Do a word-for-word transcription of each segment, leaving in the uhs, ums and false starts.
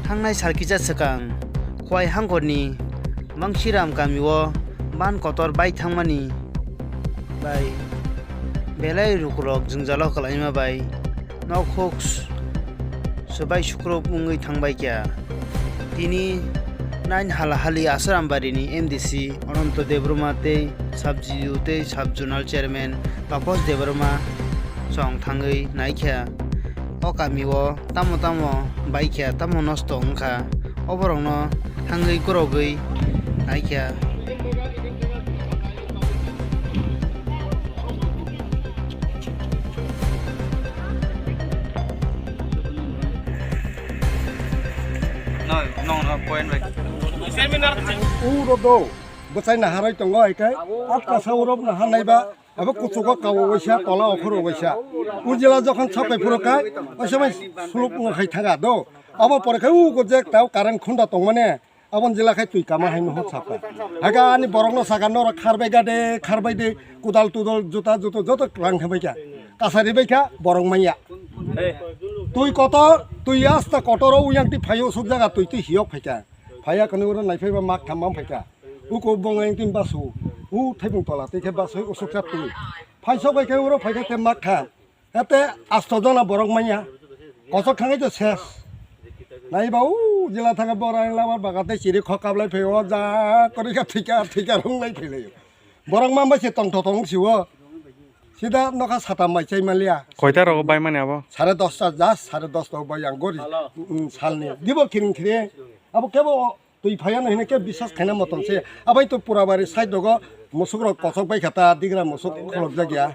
Thangnai sal kisa swkang Khowai hangkhorni Bangsiram kamio ban kotor bai thangmani bai belai rukrok jwngjalo kwlaima bai nok huk swbai sukrub wngwi thangbai kha. Tini nine Halahali Asarambari ni M D C Ananto Debbarma tei Sub G U tei Sub Zonal Chairman Taposh Debbarma chwng thangwi naikha. O kamio tamo tamo baikha, tamo nosto wngkha, oborokno thangwi gorogwi naikha. No, no, no, point bai. Uro do, bwsai naharwi tongo, hai khe, atka sa urok nahar naiba. Abo kuchugo kawo waisa, tola okhoro waisa. Ujila jokhon sapai phuru kai, waisa mai suluk wng khai thaga do. Abo pore khai ugo je tao current khunda tongmani, abon jila khai twi kama hai no hot sapa. Haga ani borok no saka norok kharbai ga de, kharbai de, kudal tudal, juta juto joto rang khabai kha. Kasari bai kha, borok manya. Twi kotor, twi asta kotor o uyang ti phaio suk jaga twi twi hiyok phaikha. Phaiya kanu ro nai phaiba mak tham mang phaikha. Uko bong yang tin basu. U thaibung tola tei khe basu usuk kha twi. Phai sok bai khe uro phai khe te mak kha. Ete asto jona borok manya. Kosok khangai to ses. Nai ba u jila thanga bora yang labar baga tei chiri khok kablai phai o ja kori kha thika thika rung lai phai lai. Borok ma bai se tong tong si o. Sida nokha sata mai chai malia. Koita rogo bai mani abo? Sare dosta, just sare dosta o bai ang gori, mm, salni. Dibo kiring kiring. Abo kebo twi phaiya no hino ke biswas khaina motom se. Abai to pura bari side rogo musuk rok kosok bai khata digra musuk kholok jak ya.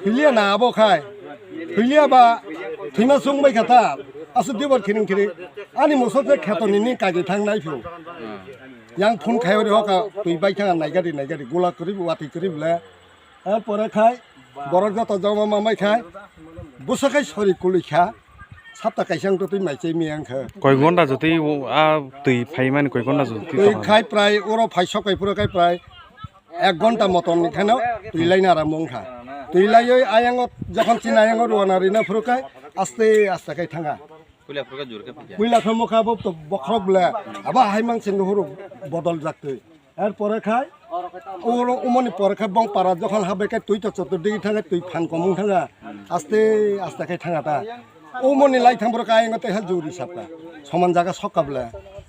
Thwilia na abo khai. Thwilia ba thwima sung bai khata. Asu dibo kiring kiring. Ani musuk je kheto nini kagi thang nai phu. Yang phone khai ori hoka twi bai thang nai gari nai gari gula kuri watwi kuri bole. Ar pore khai borok joto joma mamai khai busa khai sori kuli kha. Sapta kaisa ang to twi mai chai mi ang kha. Koi gonda jotwi o, a twi phai mani koi gonda jotwi Twi tong khai prai oro phai sok kai pura khai prai ek gonta moton ni kheno twi lai na ramung kha. Twi lai oi ayang o jokhon chini ayang o ruana rina phuru khai aste aste khai thanga. Puila phuru khe jur khe phai kha. Puila khe mokha bo to bokhorok le aba hai mang sing huru bodol jak twi. Er pore khai, uro umoni pore khai bong para jokhon habe khai twi to chotor digi thanga twi phan komung thanga. Aste aste khai thanga ta. Umoni lai thang borok ayang te hel juri sapka. Soman jaga sokka bole.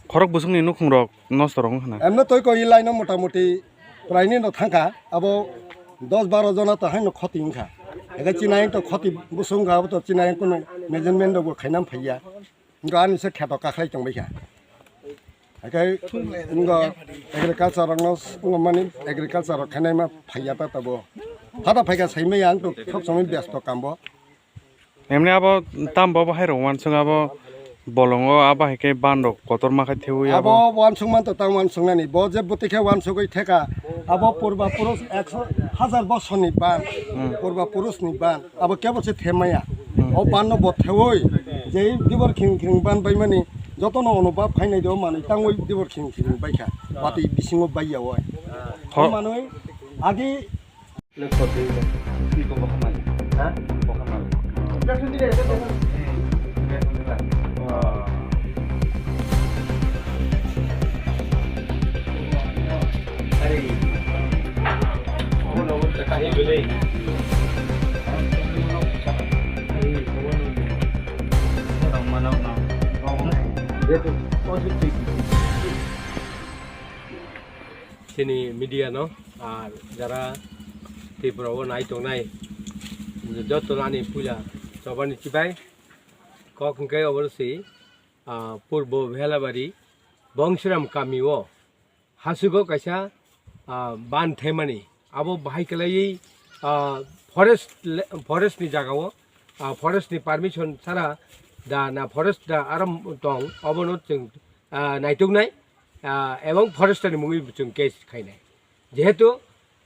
Khorok busungni nukhung rok nosto rok wngkha na? Emno twi koi lai no mota moti prai ni no thangka. Abo dos baro jona to hai no khoti wngkha. Ega chinayang to khoti busung ga abo to chinayang kono measurement rok bo khainam phaiya. Wngkha ani se kheto kakhlai tongbai kha. Haikhe wngkha agriculture rokno wngkha mani agriculture rok khainai ma phaiya ta tabo. Hata phaikha saimaya ang to sob somoi besto kambo. Emni abo tam bo hai rok wansuk abo bolongo abo hai khe ban rok kotor ma khai thewi abo. Abo wansuk man to tam wansuk nani bo je bwtwi khe wansugwi theka abo purba purus ekso hajar bosor ni ban. Hmm. Purba purus ni ban. Abo kebo se themaya. Hmm. O banno bo theoi je dibor khing khing ban bai mani jotono ono bab khainai do manwi tangwi dibor khing khing bai kha. Watwi bisingo bai ya oi. Ho- O manwi agi Chini media no, ar jara Tripura o nai tongnai, joto no ani puila chobani chibai kok hwnkhe obo se, ah, Purbo Bhelabari Bongsiram kami o hasugo kaisa, ah, ban themani. Abo bahai kwlaiwi, ah, forest le-, forest ni jaga o, ah, forest ni permission sara da na forest da aram tong, obono chwng, ah, naituknai, ah, ebong forester ni mungwi chwng case khainai. Jehetu,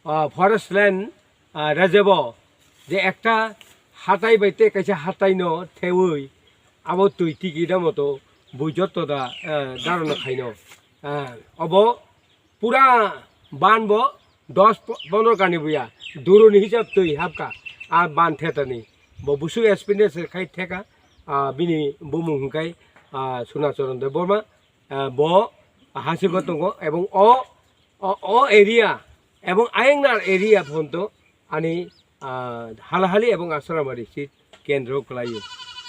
ah, forest land, ah, reserve o je ekta hatai bai tei kaisa hatai no thewi abo twi tiki da moto bui jotto da, ah, darono khaino. Ah, obo pura ban bo dos po-, pondro kani buya. Duruni hisab twi hapka. A ban thetani. Bo busuk expenditure khai theka. ah, bini bumung hwnkhe, ah, Sunacharan Debbarma, ah, bo hasigo tongo, ebong o, o, o area, ebong ayengnar area phonto ani, ah, Halahali ebong Asramari sit kendro kwlaio.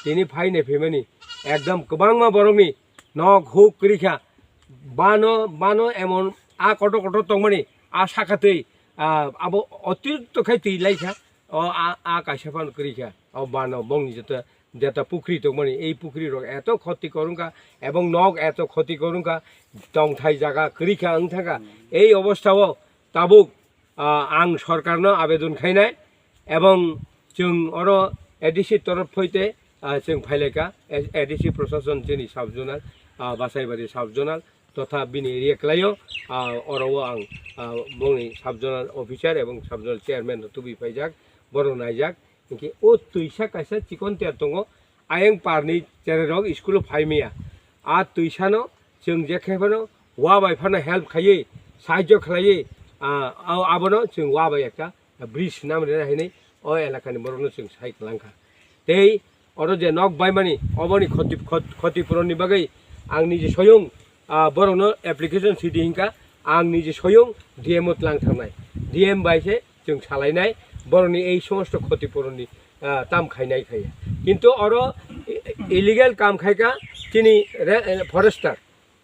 Tini phaine phimani ekdom kwbangma borokni nok huk kwrwikha, bano, bano emon a kotor kotor tongmani, a sakatwi, ah, abo otirikto khai twi laikha, o a, a kaisa phano kwrwikha, o bano bongni jeta, jeta pukri tongmani, ei pukri rok eto khoti korungkha, ebong nok eto khoti korungkha, tongthai jaga kwrwikha wngthangkha. Ei obostha o tabuk, ah, ang sorkarno abedon khainai, ebong chwng oro A D C torof hoite, ah, chwng phailaikha, A D C prosason chini sub zonal, ah, Basaibari sub zonal, totha bini area kwlaio, ah, oro o ang, ah, bongni sub zonal officer ebong sub zonal chairman rok tubui phaijak, borok naijak. Hinkhe o twisa kaisa chikon ter tongo, ayang parni cherai rok school o phai maya. A twisano chwng je khe phano wa bai phano help khaiwi, sahajyo khlaiwi, ah, abono chwng wa bai ekta bridge swnam rwna hinwi o elakani borokno chwng sai kwlangkha. Tei oro je nok baimani oboni khoti, khot-, khotipuronni bagwi ang niji soyung, ah, borokno application sidi hinkha, ang niji soyung D M o tlang thangnai. D M bai se chwng salainai, borokni ei somosto khotipuronni, ah, tam khainai khaiya. Kintu oro i-, illegal kam khaikha chini re-, forester.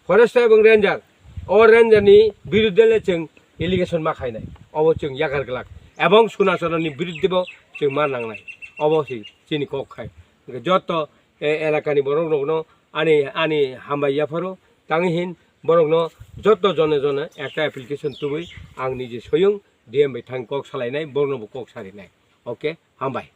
Forester ebong ranger, o ranger ni birudde le chwng allegation ma khainai, obo chwng yakar glak, ebong Sunacharan ni birudde bo chwng ma nangnai, obo se chini kok khai. Hwnkhe joto e elaka ni borok rok no ani, ani hambai yapharo tangwi hin borok no joto jone jone ekta application tubui ang niji soyung D M bai thang kok salainai, borok no bo kok sarinai. Okay, hambai.